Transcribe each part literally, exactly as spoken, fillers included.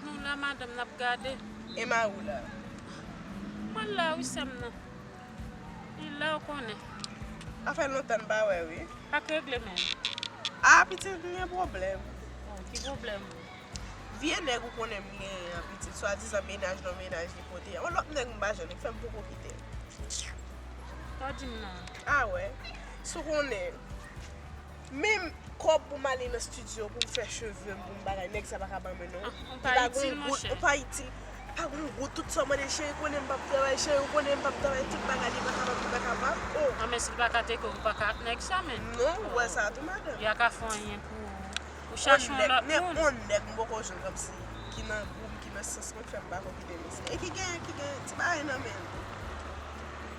Nou la, madanm, n ap gade. E mari w la? Mwen la, wi, sè m nan. Li la, ou konnen. Sa fè lontan n pa wè, wi. Pa k regle menm. A, pitit, m gen pwoblèm. Oh, ki pwoblèm? Vye nèg ou konnen m genyen an, pitit, swadizan mennaj non mennaj li pote. Yon lòt nèg m pa jwenn, li fè m poko kite l. Sa w di m nan? A wè. Si w konnen. Menm kòb pou m ale nan estidyo, pou m fè cheve m, pou m bagay, nèg sa pa ka ban mwen, non. Ah, ou pa itil, monchè. Ou pa itil. Pa gon goud, tout sa w mande, cheri konnen m p ap travay, cheri ou konnen m p ap travay, tout bagay li pa kapab, li pa kapab. Oh. Ah, men si l pa ka teke w, ou pa ka ak nèg sa, men. Non, ou wè sa tou, madanm. Y a ka fè anyen pou ou. Ou chache yon lòt moun. On nèg m poko jwenn kòmsi, ki nan gou m, ki nan sans mwen, k fè m pa ko kite misye. E ki gen, ki gen ti bagay nan men l.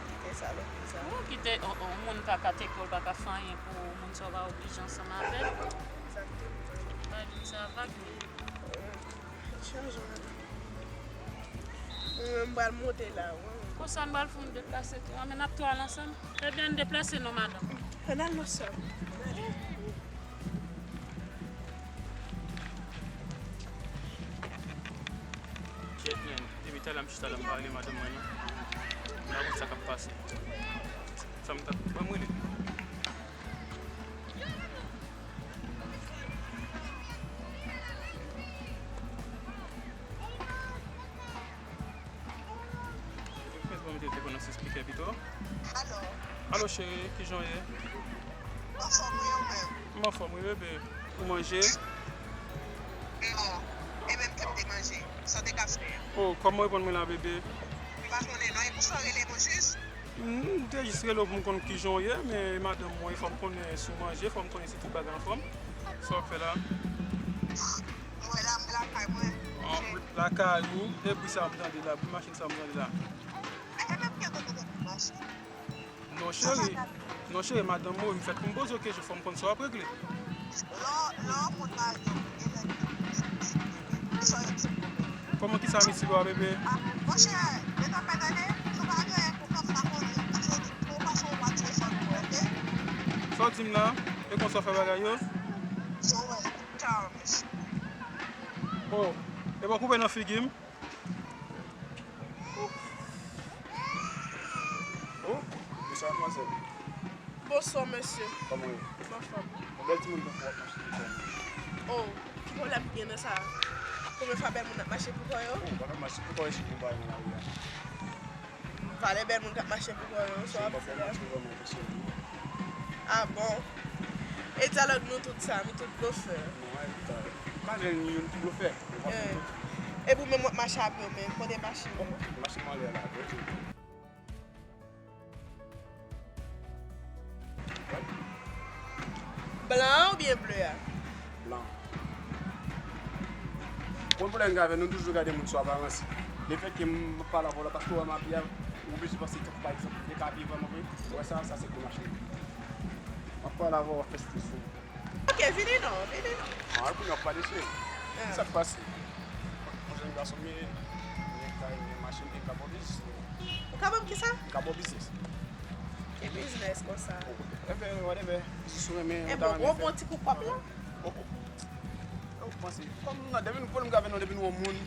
Kite salopri sa. Ou kite, on, on moun pa ka teke w, l pa ka fè anyen pou ou, moun sa w pa oblije ansanm avè l. Egzakteman. Ou pa di m sa vag, men. Chanje, madanm. Mwen menm, m pral monte la, wi. Konsa, n pral fè yon deplase tou. Anben, n ap tou al ansanm. Ebyen, n deplase non, madanm. Ann al non, sè m. Ann ale. Kyèt, men. Depi talè m chita la, m pa rele madanm mwen, non. M pa konn sa k ap pase. Sa m t ap, ban m rele. Mwen te, te konn nan spikè pito. Alo. Alo, cheri, kijan w ye? Anfòm, wi, ou menm? M anfòm, wi, bebe. Ou manje? Non. E menm ke m te manje. Sa w te ka fè? Oh, kòman w reponn mwen la, bebe? M pa konnen, non. E pou sa w rele m o jis? M te jis rele w pou m konn kijan w ye, men madanm mwen, fò m konnen si w manje, fò m konnen si tout bagay anfòm. Sa w ap fè la? Mwen la, m lakay mwen. Ah, lakay ou? E bri sa m tande la, bri machin sa m tande la. E menm ke tande nan machin. Non, cheri. Non, cheri, madanm mwen, m fèt pou m poze w kesyon, fò m konn sa w ap regle. Lè w, lè w konn mari w, e lè ki sa w ap di? Kòman, kisa misye ba w, bebe? Ah, monchè, depi w ap tande, se pa anyen pou kòb sa konnen, se pou w pase yon bwa telefòn pou mwen, oke? Sa w di m la? E konsa w fè bagay yo? Sa w wè, tchao, mèsi. Oh, e pa koupe nan figi m? Oh, bonswa, madmwazèl. Bonswa, mesye. Kòman w ye? M anfòm. Yon bèl timoun tankou w ap mache pou kò w. Oh, ki pwoblèm ki gen nan sa? Konbyen fwa bèl moun ap mache pou kò yo? Oh, pa fè mache pou kò w, e si pou bay nan lari a. Valè bèl moun k ap mache pou kò yo, sa w ap di la? Ah bon? E dyalòg nou tout sa, nou tout blofè. Non, e ta, m pa jwenn youn ki blofè. Eh. Epi w menm w ap mache apre w menm, kote machin ou? Machin mwen anlè la, vre tou. Blan an oubyen ble a? Blan. Bon, pwoblèm gen avè nou, nou toujou gade moun sou aparans. Lefètke m ap pale avè w la, paske w wè m abiye, ou oblije panse ke, pa egzanp, m te ka abiye vrèman vre. Ou wè sa, sa se gwo machin. M ap pale avè w, w ap fè stil sou m. Ok, vini non, vini non. Ah, kounye a w ap pale, cheri. Ah. Sa k pase? Mwen jèn gason m ye, mwen gen kay, mwen gen machin, m ka ba w biznis. Ou ka ban m kisa? M ka ba w biznis. Ki biznis konsa? Enben, whatever. Si w renmen, enben, ou bon ti kou kòb la? Oh, oh. Ou panse, kòm nou nan, depi nou, pwoblèm gen avè nou, depi nou wè moun,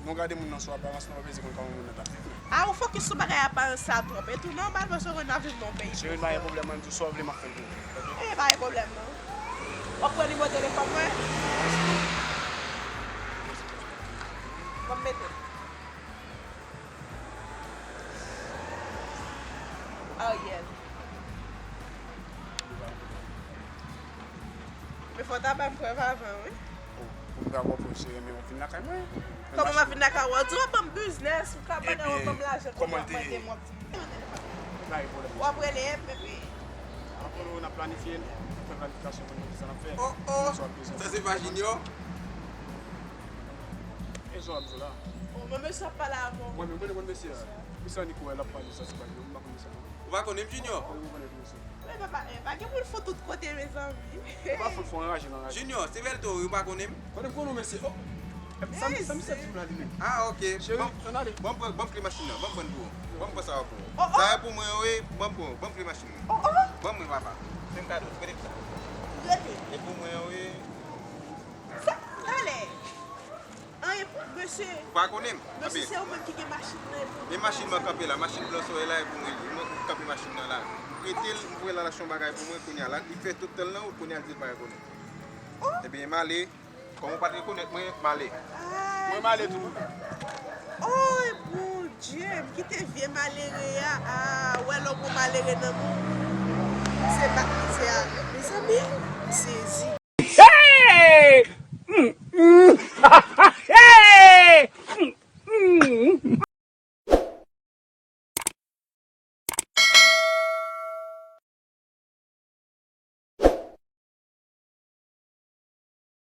nou gade moun nan sou aparans, nou pa bezwen konn kòman moun nan t ap viv. Ah, ou fokis sou bagay aparans sa twòp. E tou, nòmalman, se w konn ap viv nan yon peyi. Cheri, pa gen pwoblèm, mwen, m di w sa w vle, m ap fè l pou ou, ok? Eh, pa gen pwoblèm, non. W ap pran nimewo telefòn mwen? Ban m mete. Ariel. Men fò w ta ban m prèv avan, wi. Oh, pou m ta ba w prèv, se renmen w ap vin lakay mwen. Kòman m ap vin lakay ou? Ou di w ap ban m biznis, ou ka bagay, w ap ban m lajan, kòman w ap mande m, w ap di m. Pa gen pwoblèm. W ap rele m, epi. Apre nou, n ap planifye, n ap fè planifikasyon pou nou, kisa n ap fè. Oh, oh. Sa se pa Junior? E jan w ap di la. Oh, men mesye ap pale avè w. Mwen menm, mwen konn mesye a. Misye annik wè l ap pale sa, se pa Junior, m pa konn mesye a. Ou pa konnen m, Junior? Mwen konnen mesye. Men papa, eh, pa gen moun fou tout kote, mezanmi. Ou pa fou, fò anraje nan raje. Junior, se bèl tou, ou pa konnen m? Konnen m konnen w, mesye. Oh. Sa, sa misye di m la, li menm. Ah, ok. Cheri, ann ale. Bon, bon, bon, kle machin nan. Bon, bon, pou ou. Bon, bon, sa pou ou. Oh, oh. Sa pou mwen, wi. Bon, pou ou. Bon, kle machin nan. Oh, oh. Bon, mwen, papa. Fè m kado, kote m sa? Rete. E pou mwen, wi. Sa, talè. Anyen Ou pa konnen m? Mesye, se ou menm ki gen machin nan, e pou mwen. E machin mwen kanpe la, machin blan sa w wè la, e pou mwen li. Mwen kanpe machin nan la. Prete l, m voye l al achte yon bagay pou mwen, kounye a la, li fè tout tan l nan wout, kounye a l di l pa rekonèt. Ebyen, m ale. Kòm ou pa t rekonèt mwen, m ale. Mwen, m ale tou. Oy, Bondye, m kite vye malere a. A, wè lè w gon malere nan men w. Se bat mizè a. Mezanmi, m sezi.